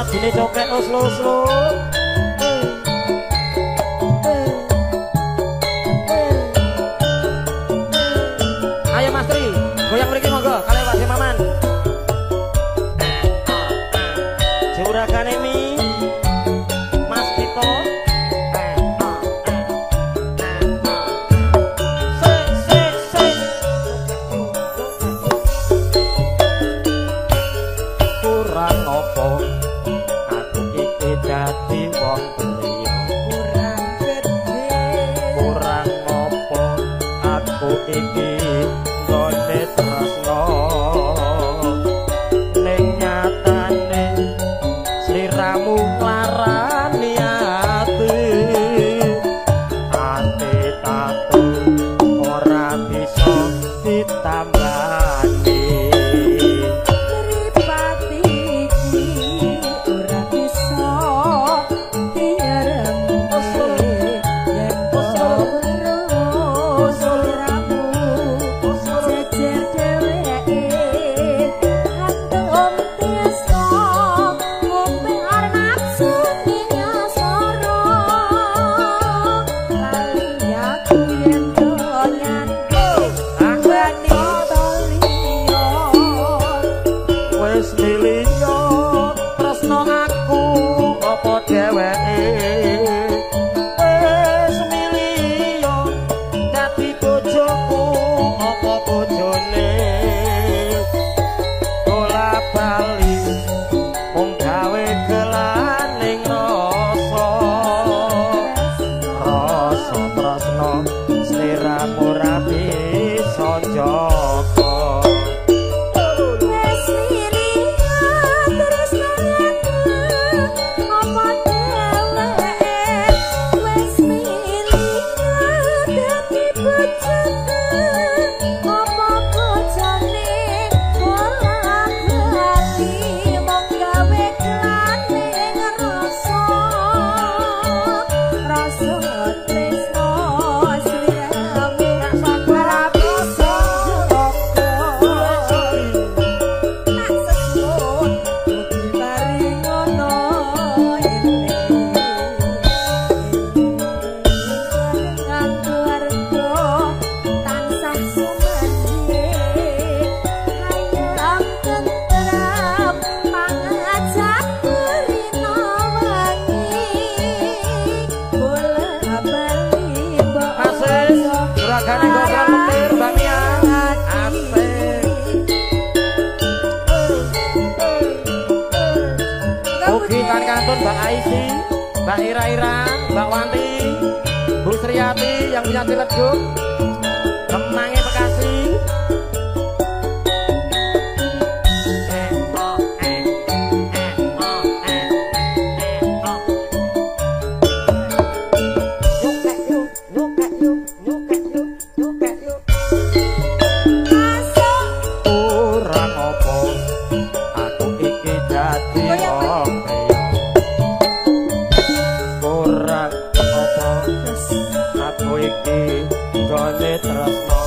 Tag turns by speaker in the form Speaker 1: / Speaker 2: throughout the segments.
Speaker 1: Lagune cokek oslo-oslo. Ayo Mas Tri, goyang mriki monggo kalih Pak Maman. Juragane mi Mas Tito. Kurang opo aku iki dadi wong liya,
Speaker 2: kurang gedhe.
Speaker 1: Kurang opo aku iki nggone tresno, ning nyatane sliramu nglarani ati. Ati tatu ora bisa ditambani. Wis miliyo tresno aku apa dheweke, wis miliyo dadi bojoku apa bojone. Bola bali mung gawe gelaning rasa, rasa tresno sliramu ora bisa njaga. Juragane gombal petir Mbak Mia. Asik. Ugi kan kantun Mbak Aisi, Mbak Ira-Ira, Mbak Wanti, Bu Sriati yang punya Ciledug, Kemangi Bekasi. Kurang opo aku iki dadi wong liya, kurang opo aku iki nggone tresno.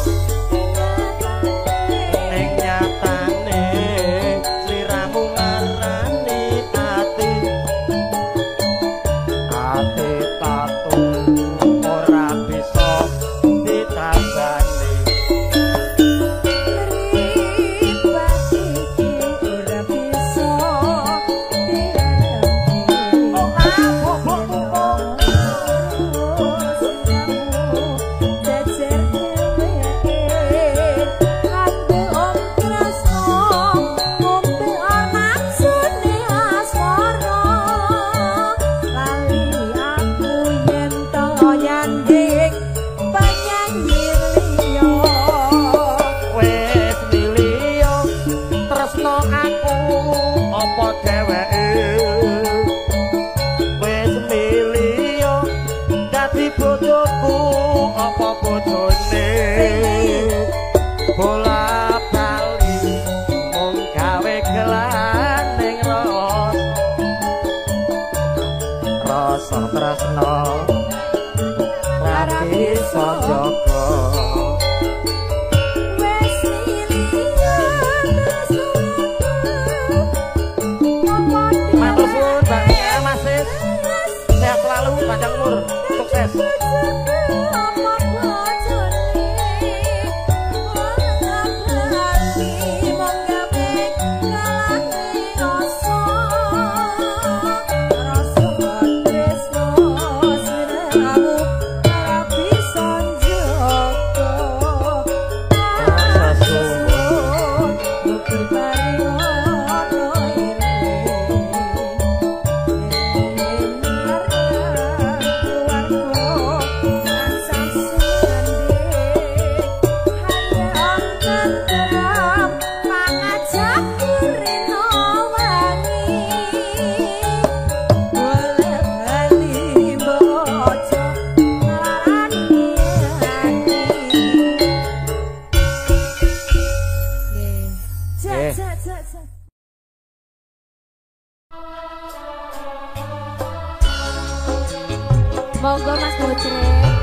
Speaker 2: Botrek.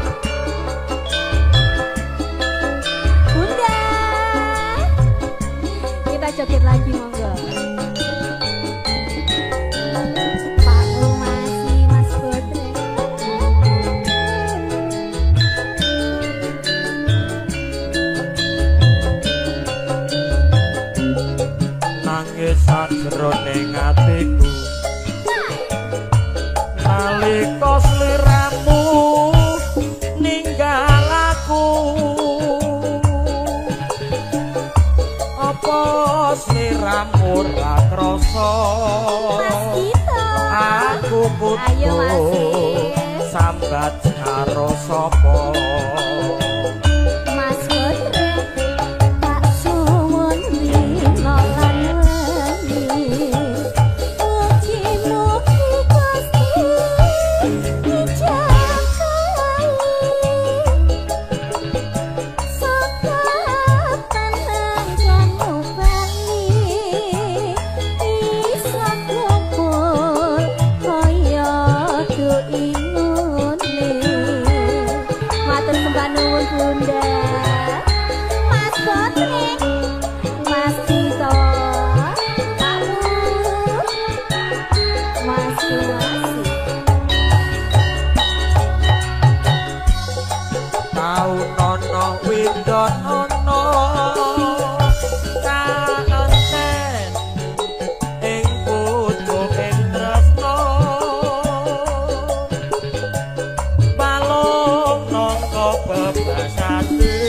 Speaker 2: Bunda, kita joget lagi monggo. Pak Umasi, Mas Botrek.
Speaker 1: Nangis sajroning atiku nalika sliramu ninggal aku, apa sliramu ora krasa?
Speaker 2: Mas Gito,
Speaker 1: aku kudu
Speaker 2: ayo Mas
Speaker 1: sambat karo sapa?
Speaker 2: Mas Botrek, tak suwun rino lan wengi, mugi-mugi Gusti ijabahi. Saka tenangmu bali, isa kumpul kaya duingune. Matur sembah nuwun Bunda. Mas Botrek, Mas Gito, Pak Bu, Mas Kuwasi.
Speaker 1: Tau nono widonono kaenten ing pucuking tresna, balung nangka bebasate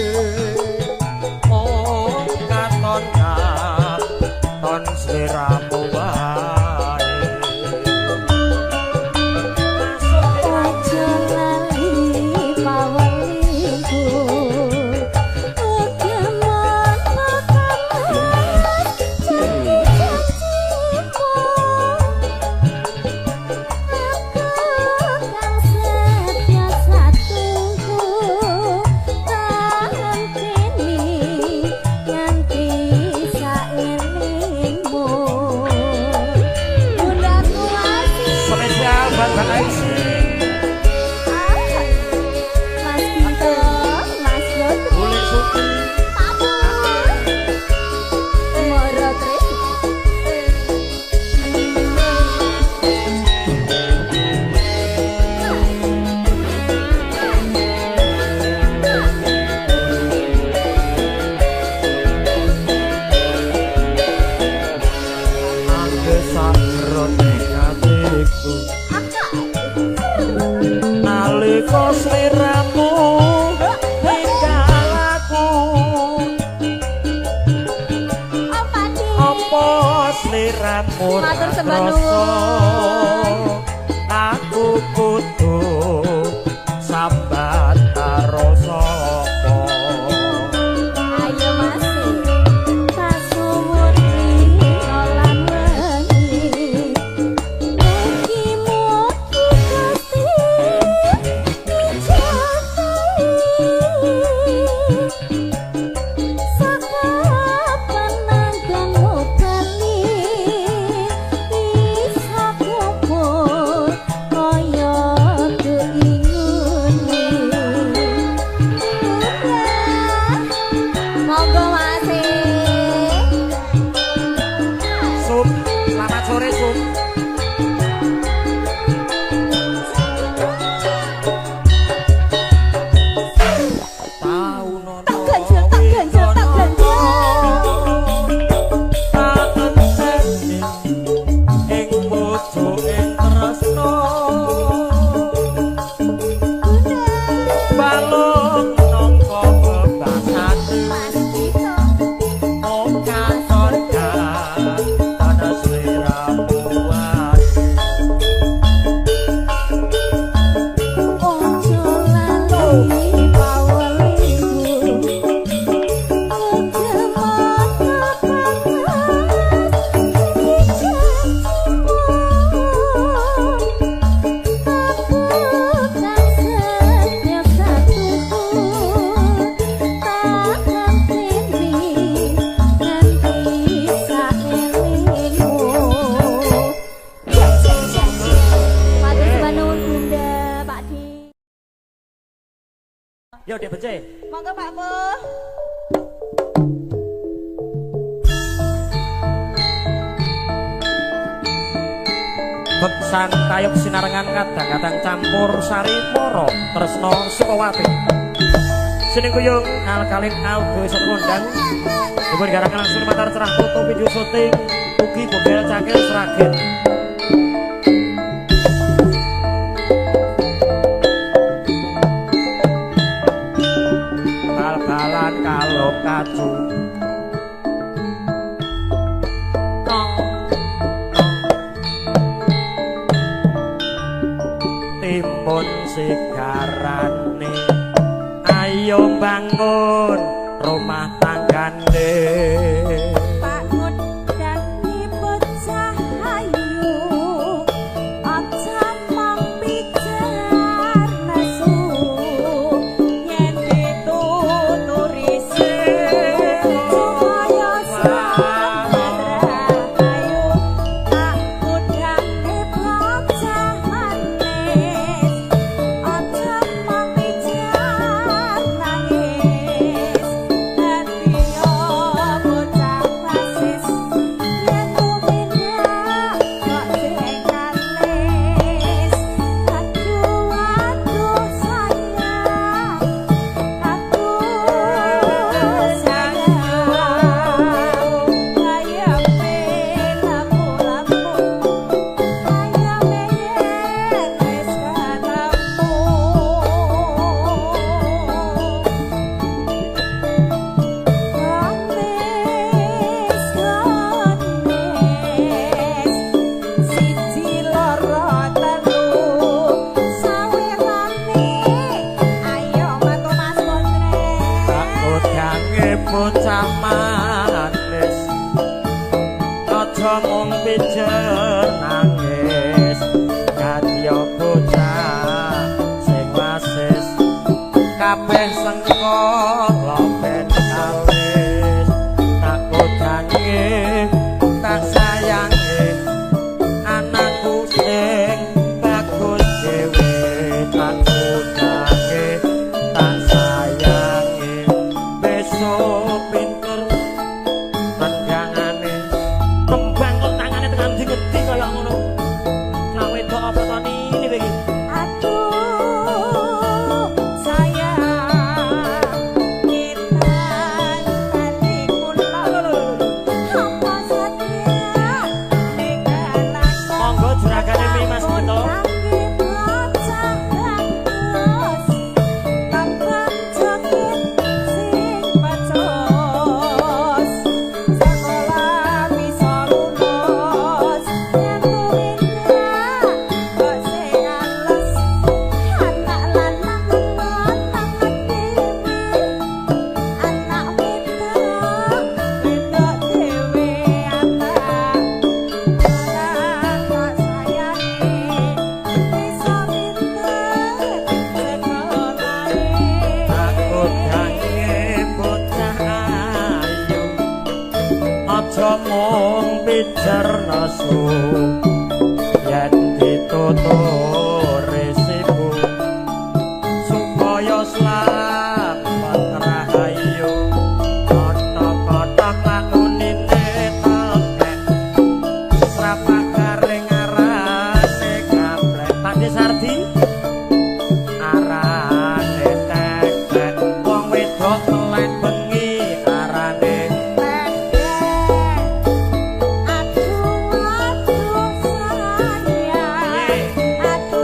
Speaker 1: mung katon katon sliramu wae.
Speaker 2: Ojo lali pawelingku, uga mono kamas janji-janjimu. Aku kang setya satungku, tanteni nganti saelingmu. Bunda Kuwasi.
Speaker 1: Spesial buat Mbak Aisy.
Speaker 2: Mas Gito, Mas Botrek,
Speaker 1: Boleh Suki.
Speaker 2: Pak Bu, Moro Tresno.
Speaker 1: Nangis sajroning atiku nalika sliramu ninggal aku,
Speaker 2: Apa nih?
Speaker 1: apa sliramu ora
Speaker 2: Matur sembah
Speaker 1: krasa?
Speaker 2: nuwun.
Speaker 1: Aku kudu sambat karo sapa?
Speaker 2: Ayo Mas, kasuwun rino lan wengi, mugi-mugi Gusti ijabahi. Saka penanggunmu bali, isa kumpul kaya duingune. Bunda, monggo Mas.
Speaker 1: Sum, selamat sore Sum. Tau nono
Speaker 2: Tak ganjel, tak ganjel, tak ganjel.
Speaker 1: Tak enteni ing pucuking tresna,
Speaker 2: Bunda,
Speaker 1: balung nangka bebasane
Speaker 2: Mas Gito,
Speaker 1: Yo Dek Bece.
Speaker 2: Monggo Pak Bu.
Speaker 1: Beksan tayub sinarengan kadang-kadang campur sari moro tresno Sukowati. Sining kuyung alkalin algo iso kondang. Dipun garakan langsung matar cerah foto video syuting ugi bogel cakil Sragen. Bal-balan kalau kacu. Timun sigarane ayo bangun rumah tanggane.
Speaker 2: Pak ngundani bocah ayu aja mung pijar nesu yen dituturi supaya slamet rahayu. Pak ngundani bocah manis aja mung pijar nangis dadi bocah fasis yen tumindak kok sing kalis. Aduh aduh sayang, aduh sayang, ayame lamu-lamu, ayame yen wis ketemu. Gamis gamis siji loro telu sawirane ayo mantu Mas
Speaker 1: Tak
Speaker 2: Bondrek.
Speaker 1: udange bocah manis aja mung pijer nangis kadya bocah sing wasis kabeh sengkala ben kalis. Tak udange tak sayange anakku sing bagus dhewe. Tak udange tak sayange besok pinter tendangane kembang kok tangane tekan ndi-ngendi kaya ngono. Cah wedok apa to nini kowe iki?
Speaker 2: Aduh sayang ngetan bali kula apa saja ning
Speaker 1: Monggo juragane mi Mas Gito. Tak udange bocah ayu aja mung pijer nesu yen dituturi sibu supaya slamet rahayu. Kothok-kothok lakunine tekek srapak garing arane gaplek. Pakde Sardi arane tekek wong wedok melek bengi arane
Speaker 2: Aduh aduh sayang, aduh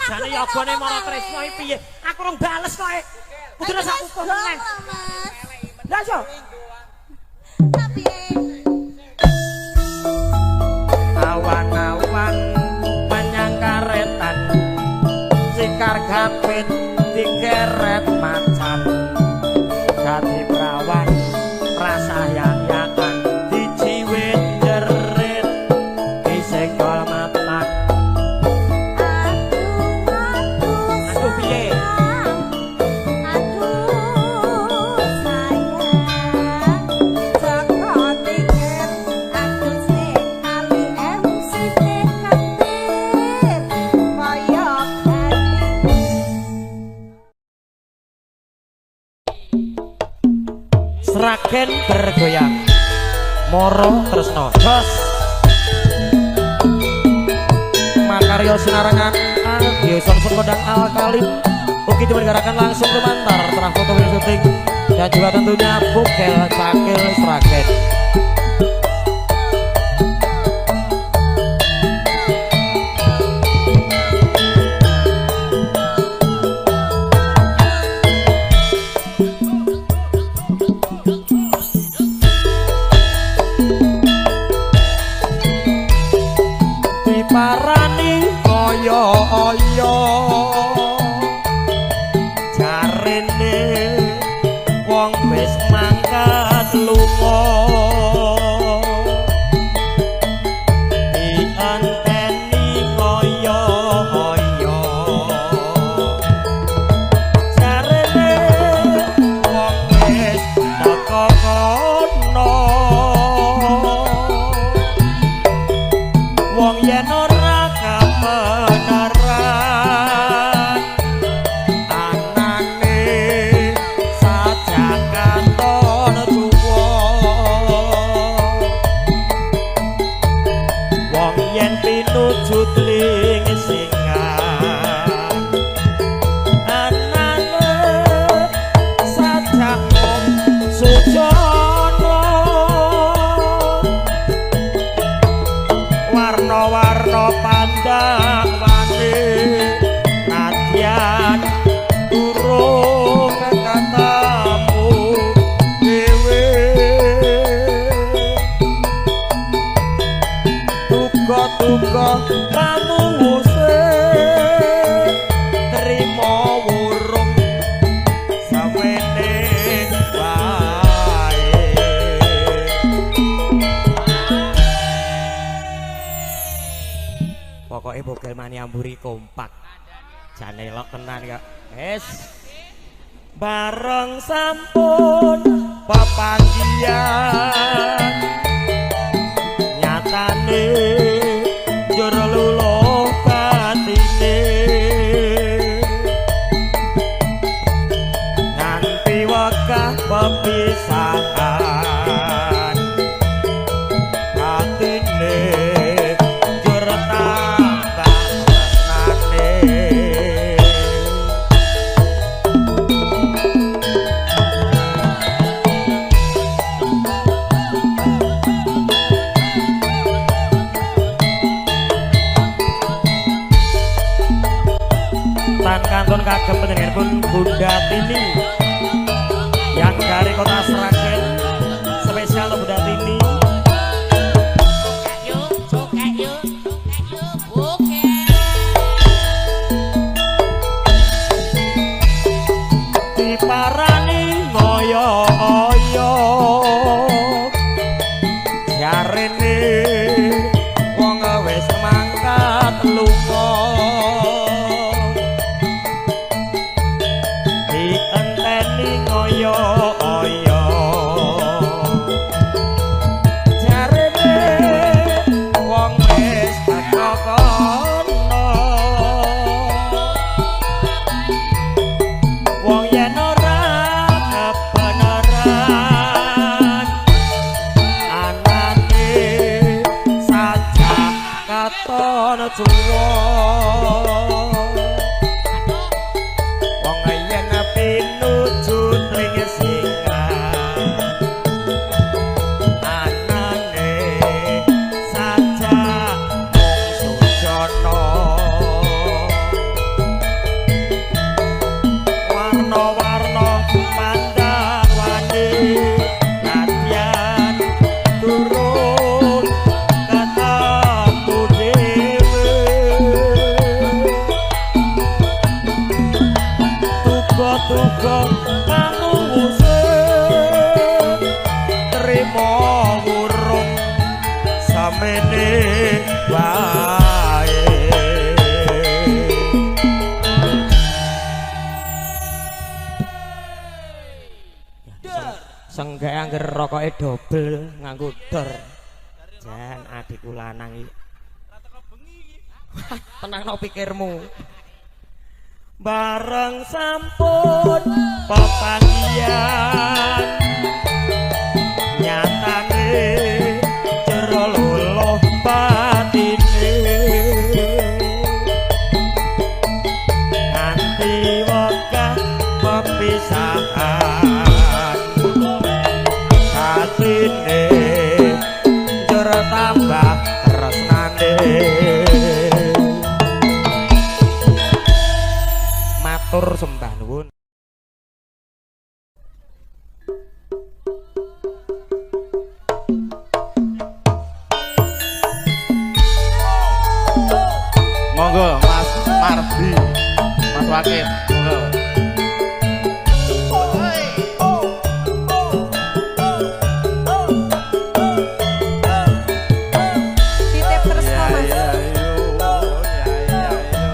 Speaker 1: Jane yogane Mara Tresna iki piye? Aku rong bales kok. Kudune sak utuh meneh. Lah yo. Awan-awan menyang karetan, sikar gapit dikeret macan. Dadi prawan rasa yak-yakan dijiwit jerit disenggol matan. Aduh piye?
Speaker 2: Aduh sayang, Joko tiket aku sing kali MC katir kaya gati.
Speaker 1: Sragen bergoyang Moro Tresno. Jos Makaryo sinarengan Audio Samsun Kondang Alkalim ugi dimenggarakan langsung lumantar terang foto syuting dan juga tentunya Bukel Cakil Sragen. Diparani kaya aya jarene wong wis mangkat lunga dienteni kaya aya jarene wong wis teka kono wong yen ora kebenaran anane sajak katon tuwa wong yen pinuju tling singan anane sajak mung sujana warna-warna pandang wani nadyan durung ketemu dhewe tuga-tuga pamuwuse trimo wurung sawene wae. Pokoke Bogel Mania Mburi kompak. Jane elok tenan kok. Wis. Bareng sampun pepanggihan nyatane njur luluh batine nganti wegah pepisahan atine njur tambah tresnane. Tan kantun kagem panjenenganipun Bunda Tini yang dari kota Sragen, spesial untuk Bunda Tini.
Speaker 3: Yuk, cokek yuk, yuk, oke.
Speaker 1: Diparani ngoyo-oyo jarene wong wis mangkat lunga dienteni ngoyo-oyo jarene wong wis teka kono wong yen ora kebenaran anane sajak katon cuwa wong yen pinuju tling singan anane sajak mung sujana. wae. Senggak angger rokoke dobel nganggo dor. Jan adikku lanang iki. Tenangno pikirmu. Bareng sampun pepanggihan nyatane jero luluh batine nganti wegah pepisahan atine jero tambah tresnane. Matur sembah nuwun.
Speaker 4: Monggo Mas Mardi, Mas Wakil, monggo.
Speaker 2: Titip tresno
Speaker 4: Ya
Speaker 2: Mas.
Speaker 4: ya yo, ya ya yo.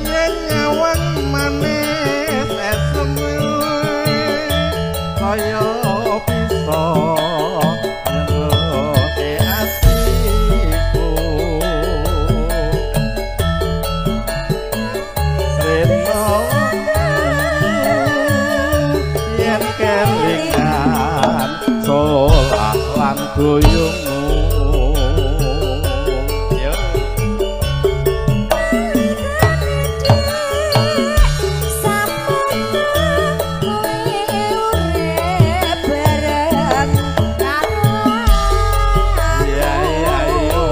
Speaker 4: Yen nyawang manis esemu kaya bisa nyenengke atiku. Reno yen kelingan solah lan guyungmu. Yo. Iya iya yo.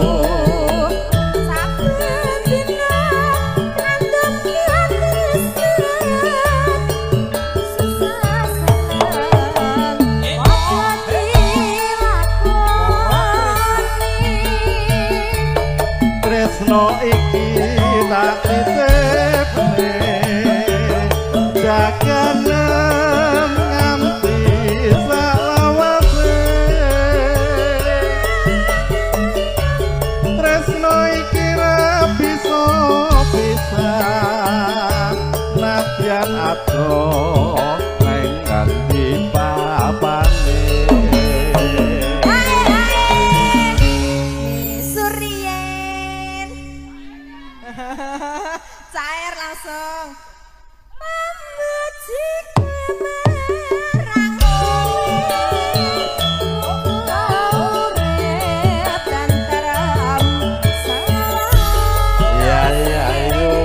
Speaker 4: Tresno iki tak titipne jaganen nganti salawase. Tresno iki ra bisa pisah nadyan adoh neng nganti papane.
Speaker 2: Surien cair langsung memuji kemerang urip tentrem
Speaker 4: Ya ya yo.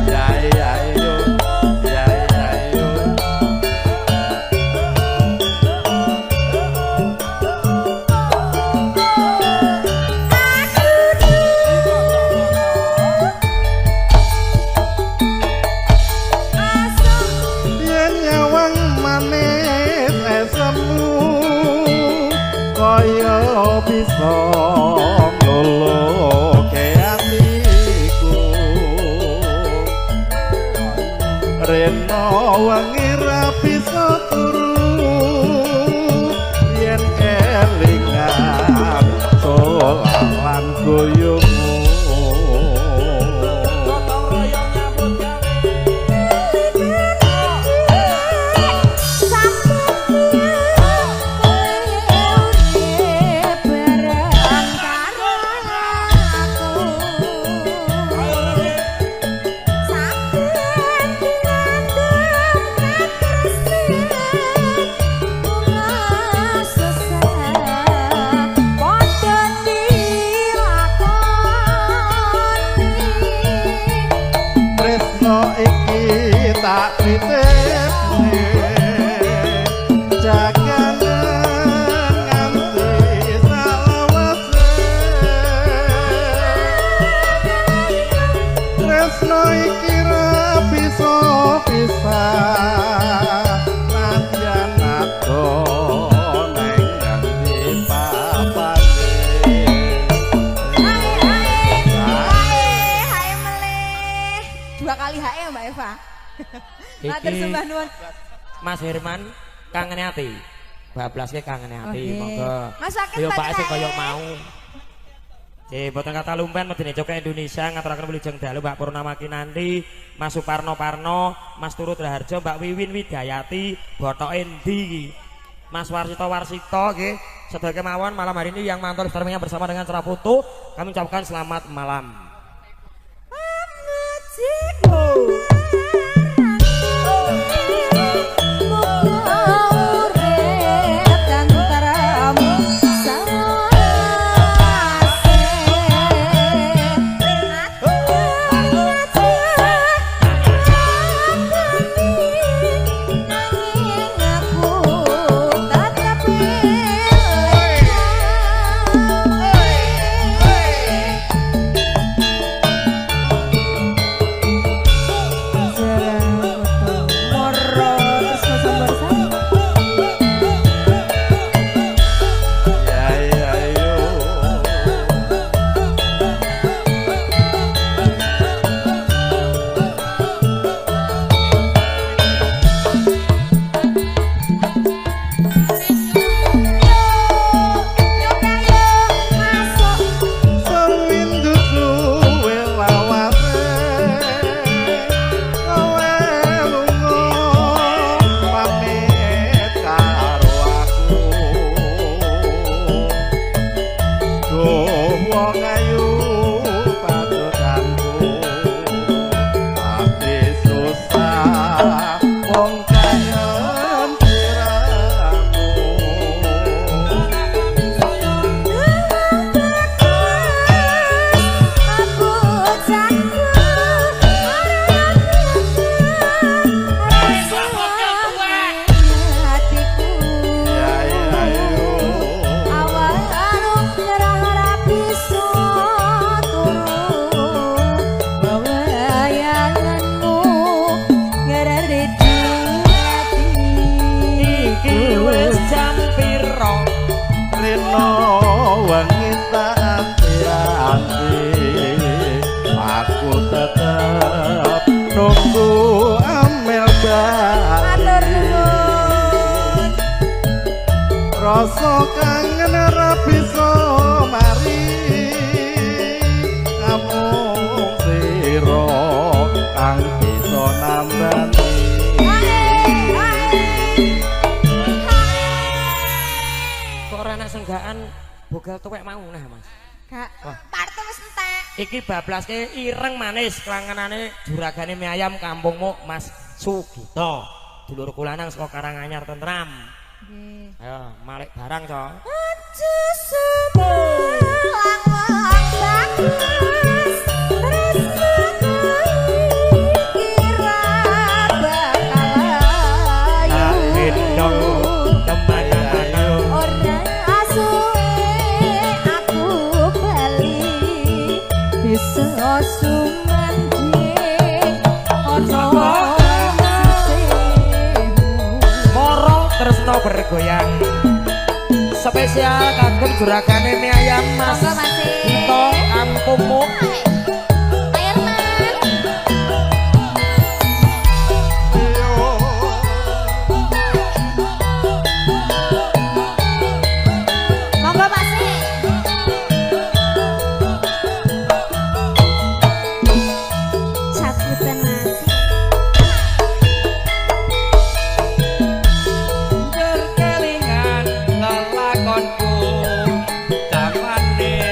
Speaker 4: Ya ya yo. Ya ya yo. Yen nyawang manis esemu kaya bisa ngluluke atiku. Reno wengi ra bisa turu yen kelingan solah lan guyungmu.
Speaker 2: Saben
Speaker 4: tak titipne jaganen nganti salawase tresno iki ra bisa pisah nadyan adoh neng nganti papane.
Speaker 2: Hae hae hae meleh. Dua kali hae Mbak Eva. Matur sembah nuwun.
Speaker 1: Mas Herman kangene ati. Bablaske kangene ati, monggo.
Speaker 2: Mas Wakil
Speaker 1: Yo Pak sing
Speaker 2: Pak
Speaker 1: kaya mau. Cih, boten kata lumpen medine Jogja Indonesia ngaturaken wilujeng dalu Mbak Purnama Kinanti, Mas Suparno Parno, Mas Turut Raharjo, Mbak Wiwin Widayati, bothoke endi iki? Mas Warsito Warsito nggih, sedaya kemawon malam hari ini yang mantau streamingnya bersama dengan Cerah Foto, kami ucapkan selamat malam.
Speaker 4: Ya ya yo. Sewindu suwe lawase kowe lunga pamit karo aku. Duh wong ayu patutanku ati susah wong kangen siramu. Ya ya yo.
Speaker 1: Iki wis jam piro?
Speaker 4: Rino wengi tak anti-anti aku tetep nunggu amel bali. Rasa kangen ora bisa mari namung sira kang bisa nambani.
Speaker 1: Kok ora enak senggaan bogal tuwek mau nah Mas.
Speaker 2: Gak, parto wis entek.
Speaker 1: Iki bablaske ireng manis klangenane juragane mie ayam kampungmu Mas Sugito. Dulurku lanang saka Karanganyar Tentram.
Speaker 2: Nggih.
Speaker 1: Ayo malik barang to.
Speaker 2: Aja sebelang wong bagus tresno kira bakal ayu.
Speaker 1: Gendong kemana-mana.
Speaker 2: Ora suwe aku bali bisa sumandhing ana sisihmu.
Speaker 1: Moro tresno bergoyang. Spesial kagem juragane mie ayam Mas
Speaker 2: Monggo, Mas.
Speaker 1: Gito kampungmu.
Speaker 3: Herman.
Speaker 2: Monggo Mas.
Speaker 3: Cakutan Mas.
Speaker 5: Berkelingan lelakonku zamane.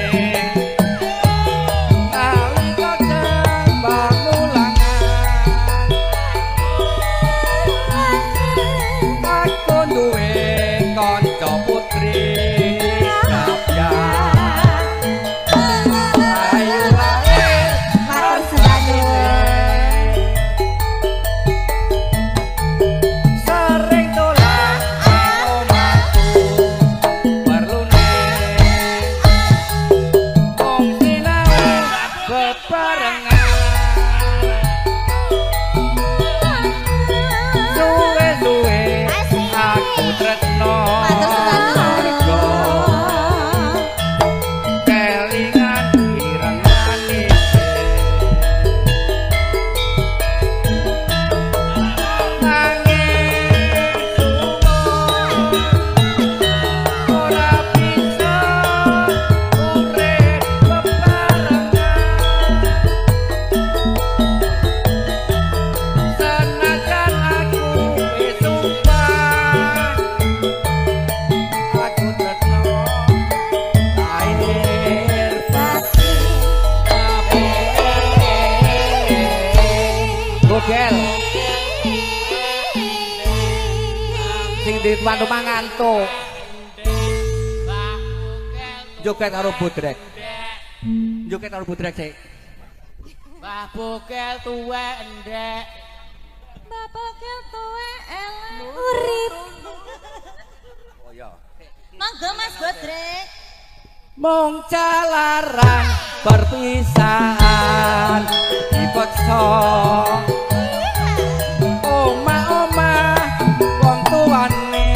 Speaker 5: Bokel. Sing di tuan rumah ngantuk. Joget karo Bodrek. Joget karo Bodrek sik.
Speaker 3: Mbah Bokel tuwek endek.
Speaker 2: Mbah Bokel tuwek elek urip.
Speaker 5: Oh iya.
Speaker 2: Monggo Mas Bodrek.
Speaker 5: Mung jalaran perpisahan dipeksa omah-omah wong tuane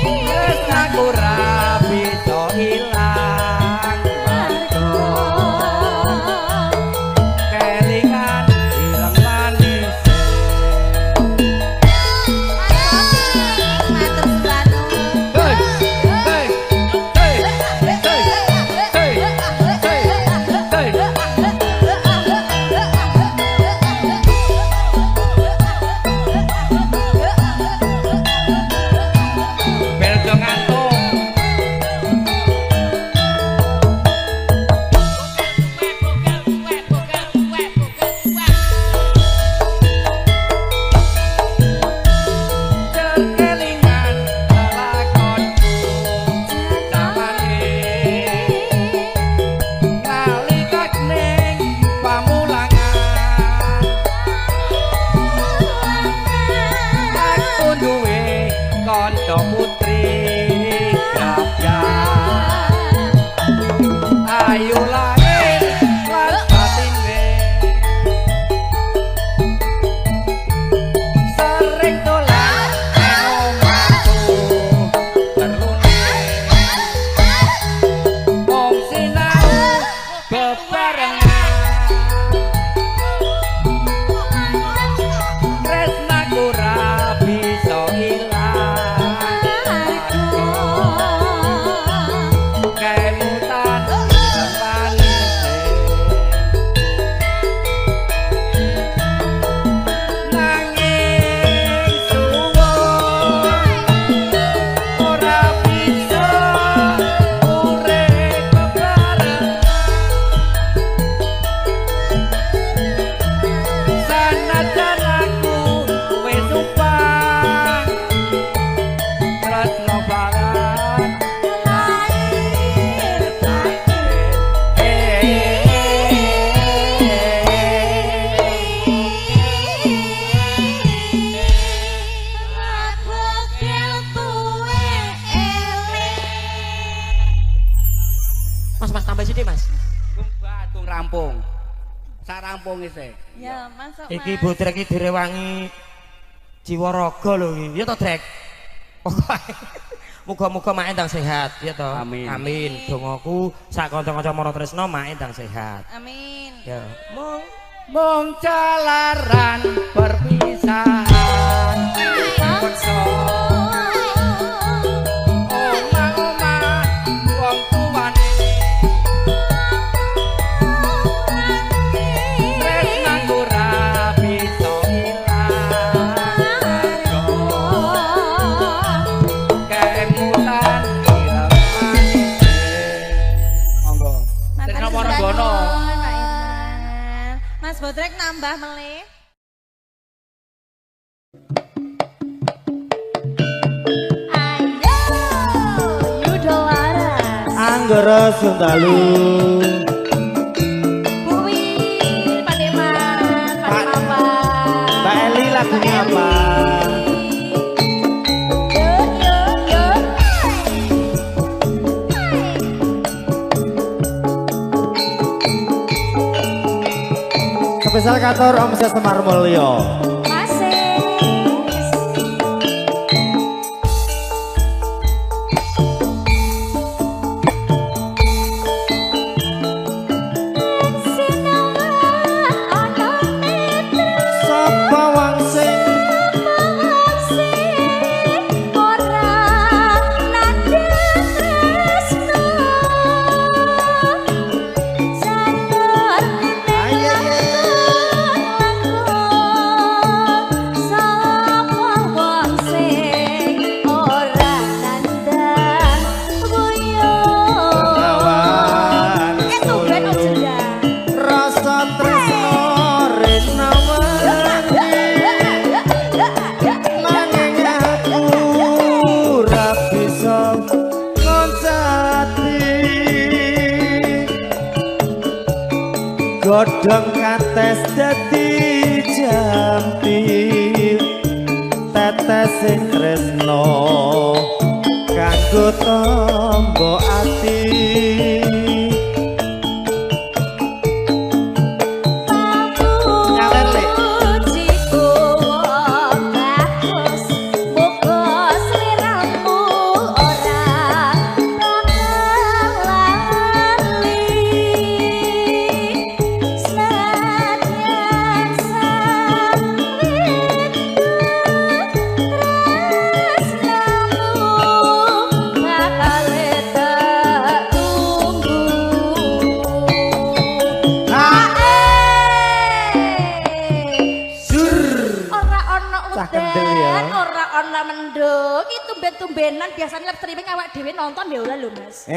Speaker 5: tresnaku ra bisa ilang mergo kelingan ireng manis. Hey, hey, hey, hey, hey, hey, hey. Bel do ngantuk.
Speaker 3: Bokel tuwek, bokel tuwek, bokel tuwek.
Speaker 5: Kelingan lakonku zamane nalika ning pamulangan aku duwe kanca putri gagah ayu lahir lan batine sering dolan nang omahku perlune mung sinau bebarengan tresnaku ra bisa ilang kemutan manise nanging suwun ora bisa urip bebarengan sanajan aku wis sumpah tresno banget
Speaker 2: Lahir batin. Mbah Bokel tuwek elek.
Speaker 1: Mas, mas tambah sithik, Mas.
Speaker 5: Gung rampung. Sak rampung isih.
Speaker 2: Ya, masuk
Speaker 1: Iki
Speaker 2: Mas.
Speaker 1: Bodrek iki direwangi jiwa raga lho iki. Ya to, Drek? Pokoke muga-muga mak endang sehat, ya to.
Speaker 5: Amin.
Speaker 1: Amin. Dongaku sak kanca-kanca Mara Tresna mak endang sehat.
Speaker 2: Amin.
Speaker 1: Ya. Mung
Speaker 5: Mung jalaran perpisahan dipeksa omah-omah wong tuane tresnaku ra bisa ilang kemutan ireng manise. Monggo.
Speaker 2: Matur
Speaker 5: Tresna
Speaker 2: suwun,
Speaker 5: Waranggono.
Speaker 2: Pak Iman. Mas Bodrek nambah melih. Ayo, Yudo Laras.
Speaker 4: Anggara Sundalu.
Speaker 2: Bu Win, Pak Deman, Pak Papa.
Speaker 4: Mbak Eli lagunya apa?
Speaker 2: Yo yo yo.
Speaker 4: Spesial kantor Om Semar Mulyo.
Speaker 2: Masih.
Speaker 4: Sapa wong sing Ayo, ayo. kates dadi jampi tetes sing tresno kanggo tombo ati.
Speaker 2: Tumben-tumbenan biasanya live streaming awak dhewe nonton ya ora lho Mas.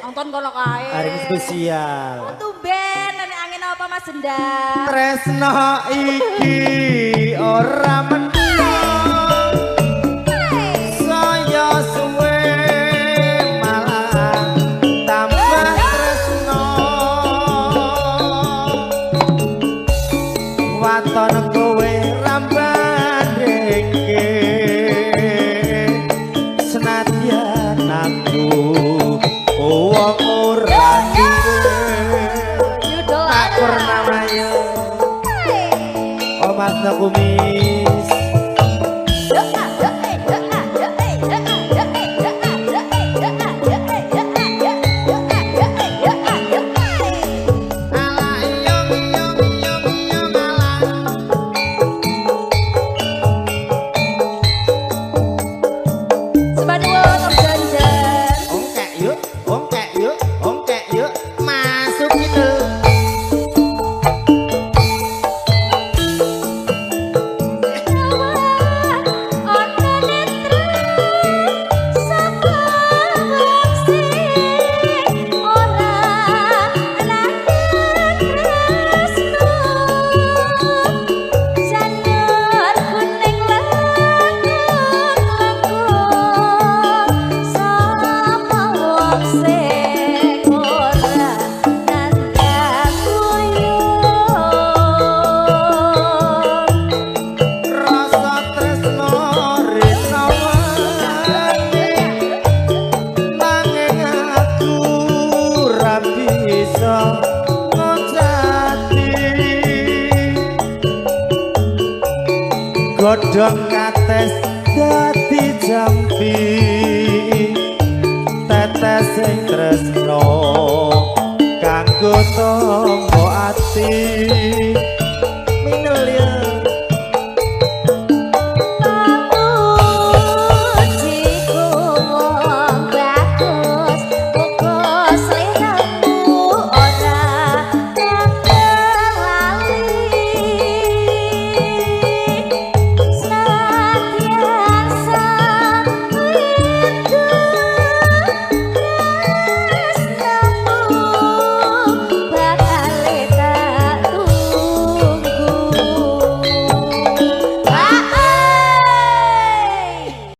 Speaker 2: Nonton kono kae.
Speaker 4: Hari ini spesial.
Speaker 2: Oh, tumben nek angin apa Mas Jendang?
Speaker 4: Tresno iki ora mendung. Saya suwe malah tambah tresno. Waton kowe rambandingke. Wong ora duwe tak purnamaya. Oh Mas Kumis. Ala iyo iyo iyo iyo malah.
Speaker 2: Sebanuwun Om Janjan.
Speaker 4: Ongkek yuk, ongkek yuk, ongkek yuk, masuk itu. Rasa tresno rena wani nanging aku ora bisa ngocati. Godhong kates dadi jampi tetes sing tresno kanggo tombo ati.